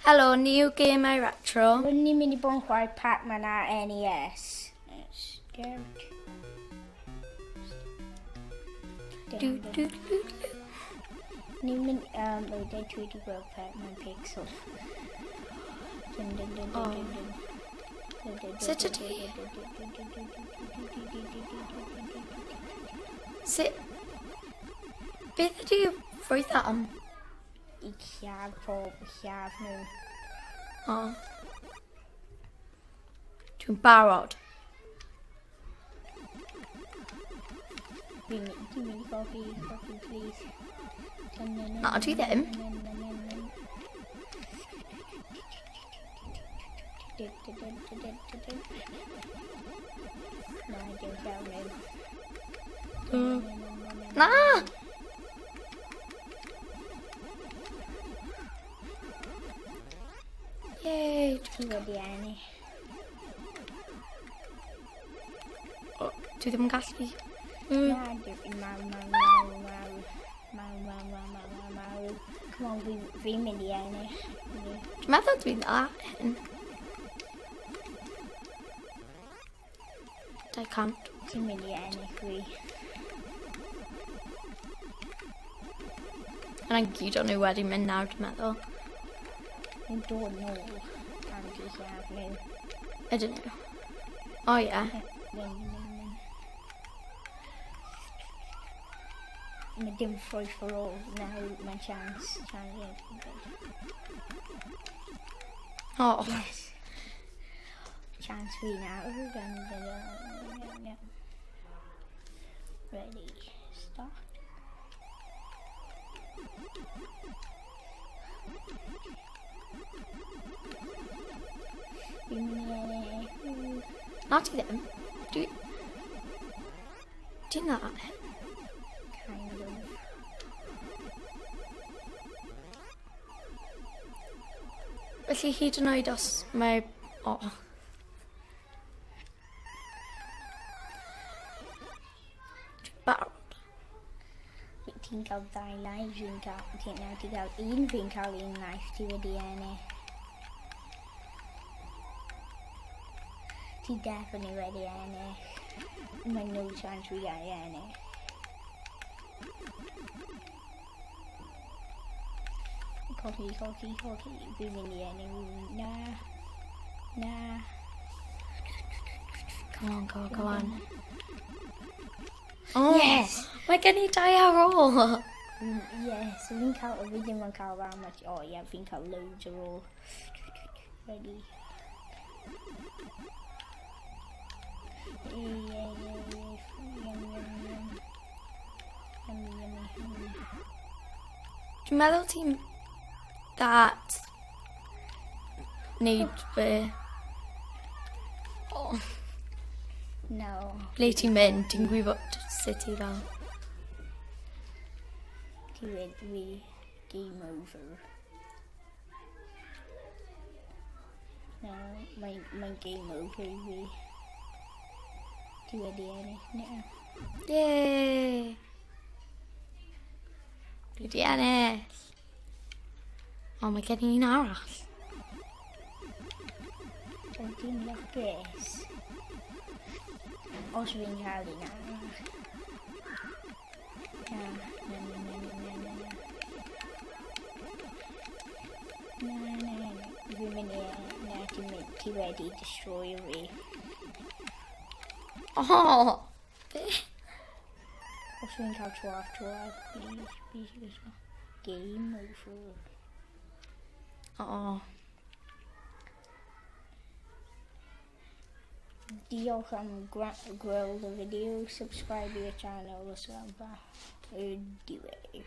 Helo, ni yw Gemau Retro. Rydyn ni'n mynd i bod yn chwarae Pac-Man ar NES. Scared. Du, du, du, du. Ni'n mynd... Um, wait, dwi wedi gweld Pac-Man Pixel. Dun, dun, dun, dun, dun, dun. Sut ydy? Sut... Beth ydy ffrwyth am? I lladd pob lladd nhw. O. Dwi'n barod. Fi'n mynd i gofi, gofi, please. Na, dwi ddim. Na, dim llawn nhw. Na! Yay! Ti wedi ennill. O, dwi ddim yn gallu. Na, dim, marw, marw, marw, marw. Marw, marw, marw, marw, marw, marw. Come on, fi'n fi mynd i ennill. Dwi'n meddwl dwi'n dda hyn. 200. Ti'n mynd i ennill fi. Yna gyd o'n nhw wedi mynd nawr, dwi'n meddwl. Ni'n dod nôl am di lladd nhw. Ydyn nhw? O ie. Yeah. Mynd, mynd, mynd. Mae dim free for all now, mae'n chance. Chance. Oh. Yes. Chance fi nawr. Ready, start. Fi'n mynd i ennill. Na ti ddim. Dwi... Ti'n dda? Kind of. Felly hyd yn oed os mae... O. Oh. Dwi'n barod. Ti'n cael dau life, fi'n cael... Ti'n nawr ti'n cael un, fi'n cael un life, ti wedi ennill. Ti definitely wedi ennill. Mae no chance fi gael ennill. Coci, coci, coci. Fi'n mynd i ennill. Na. Na. Come on, come on, come on. Oh, Yes! Mae gen i dau ar ôl. Yes, fi'n cael, fi ddim yn cael that much. Oh yeah, fi'n cael loads ar ôl. Ready. Yeah, yeah, yeah. Yum, yum, yum. Yummy, yummy, yummy. Dwi'n meddwl ti'n that wneud fy... Oh. No. Ble ti'n mynd? Ti'n gwybod sut i fel? Ti wedi game over. No, mae'n mae game over i fi. Ti wedi ennill now. Yay! Dwi wedi ennill. O, mae gen i un arall. O, ti'n lwcus. Os fi'n cael un arall. Na, na, na, na, na, na, na. Na, na, na. Fi'n mynd i... Na, ti'n mynd, ti wedi destroy fi. O! Be? Os fi'n cael tro off, tro off, please, please, please. Game over. O. Diolch am gweld y fideo, subscribe i'r channel os yw am dda. Diwedd.